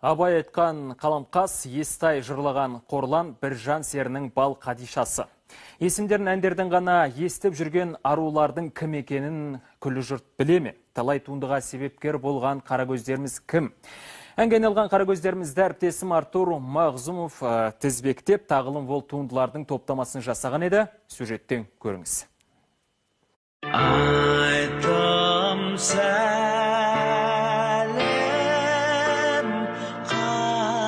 Абай айтқан Қаламқас, Естай жырлаған Қорлан, Біржан серінің бал қадишасы. Есімдерін әндердің ғана естіп жүрген арулардың кім екенін күллі жұрт біле ме? Талай туындыға себепкер болған қарагөздеріміз кім? Әнге айналған қарагөздерімізді әріптесім Артур Мағзумов тізбектеп, тағылым бол туындылардың топтамасын жасаған еді. Сюжеттен көріңіз. Айтам сәлем, қаламқас.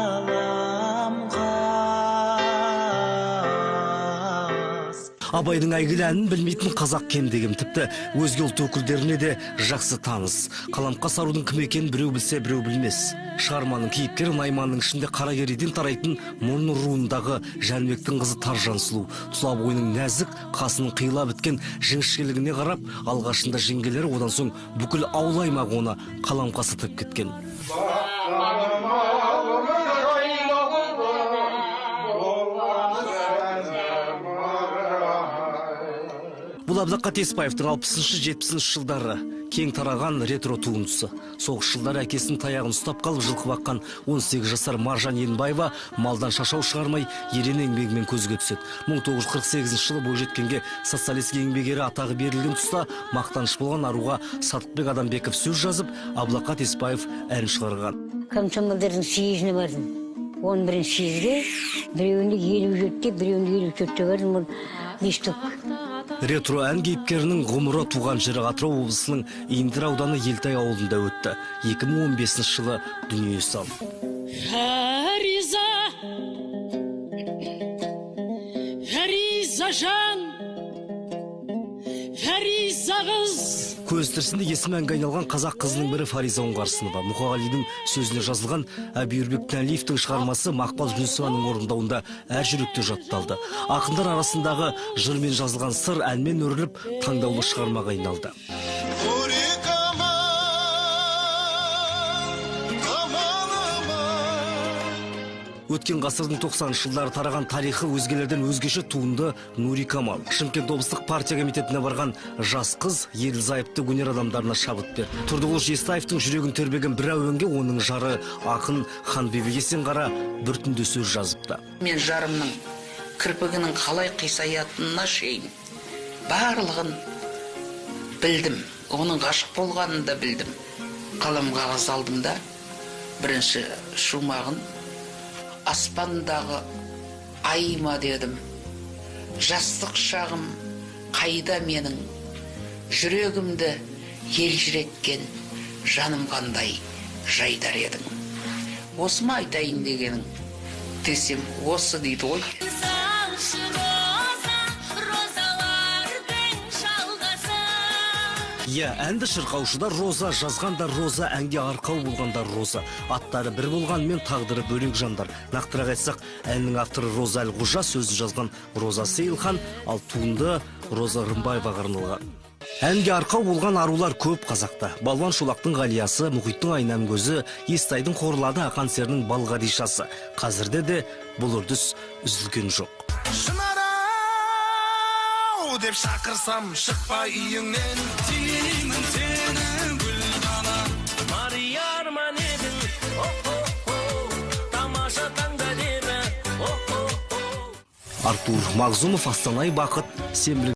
Абайдың әйгілі әнін білмейтін қазақ кемде-кем, тіпті өзге ұлт өкілдеріне де жақсы таныс. Қаламқас арудың кім екенін біреу білсе, біреу білмес. Шығарманың кейіпкері Найманның ішінде Қаракерейден тарайтын Мұрын руындағы Жәнібектің қызы Таржан сұлу. Тұла бойының нәзік, қасының қиыла біткен жіңішкелігіне қарап, алғашында жеңгелері, одан соң бүкіл ауыл аймағы оны Қаламқас атап кеткен. Бұл Абдақат Еспаевтың 60-70 жылдары кең тараған ретро туындысы. Соғыс жылдары әкесінің таяғын ұстап қалып жылқы баққан 18 жасар Маржан Енбаева малдан шашау шығармай ерен еңбегімен көзге түседі. 1948 жылы бойжеткенге социалистік еңбек ері атағы берілген тұста мақтаныш болған аруға Садықбек Адамбеков сөз жазып, Абдақат Еспаев ән шығарған. Комсомолдардың съезіне бардым. 11-ші съезге, біреуінде 57-те, біреуінде 54-те бардым. Бес топ. Ретро ән кейіпкерінің ғұмыры туған жері Атырау облысының Индер ауданы Елтай ауылында өтті. 2015 жылы дүние салды. Фариза, Фариза жан, Фариза қыз. Көз тірісінде есімі әнге айналған қазақ қызының бірі Фариза Оңғарсынова. Мұқағалидың сөзіне жазылған Әбиірбек Тәлиевтің шығармасы Мақпал Жүнісованың орындауында әр жүректе жатталды. Ақындар арасындағы жырмен жазылған сыр әнмен өріліп, таңдаулы шығармаға айналды. Өткен ғасырдың 90-шы жылдары тараған тарихы өзгелерден өзгеше туынды Нури Камал. Шымкент облыстық партия комитетіне барған жас қыз ерлі зайыпты өнер адамдарына шабыт берді. Тұрдығұл Жестаевтың жүрегін тербеген бір әуенге оның жары ақын Ханбибі Есенқара бір түнде сөз жазыпты. Мен жарымның кірпігінің қалай қисаятынына шейін барлығын білдім. Оның ғашық болғанын да білдім. Қалам қағаз алдым да бірінші шумағын аспандағы айма дедім. Жастық шағым қайда менің, жүрегімді елжіреткен жаным қандай жайдар едің. Осы ма айтайын дегенің десем, осы дейді ғой. Иә, әнді шырқаушы да Роза, жазған да Роза, әнге арқау болған да Роза. Аттары бір болғанымен тағдыры бөлек жандар. Нақтырақ айтсақ, әннің авторы Роза Әлғожа, сөзін жазған Роза Сейілхан, ал туынды Роза Рымбаеваға арналған. Әнге арқау болған арулар көп қазақта. Балуан Шолақтың Ғалиясы, Мұхиттың Айнамкөзі, Естайдың Қорлады, Ақан серінің Балғадишасы. Қазірде де бұл үрдіс үзілген жоқ. Шынар-ау деп шақырсам, шықпа үйіңнен. Сүйемін сені, гүлдана. Мария арман едің, о-о-о, тамаша таңда деді, о-о-о. Артур Мағзумов, Астанай Бақыт, сенбілік.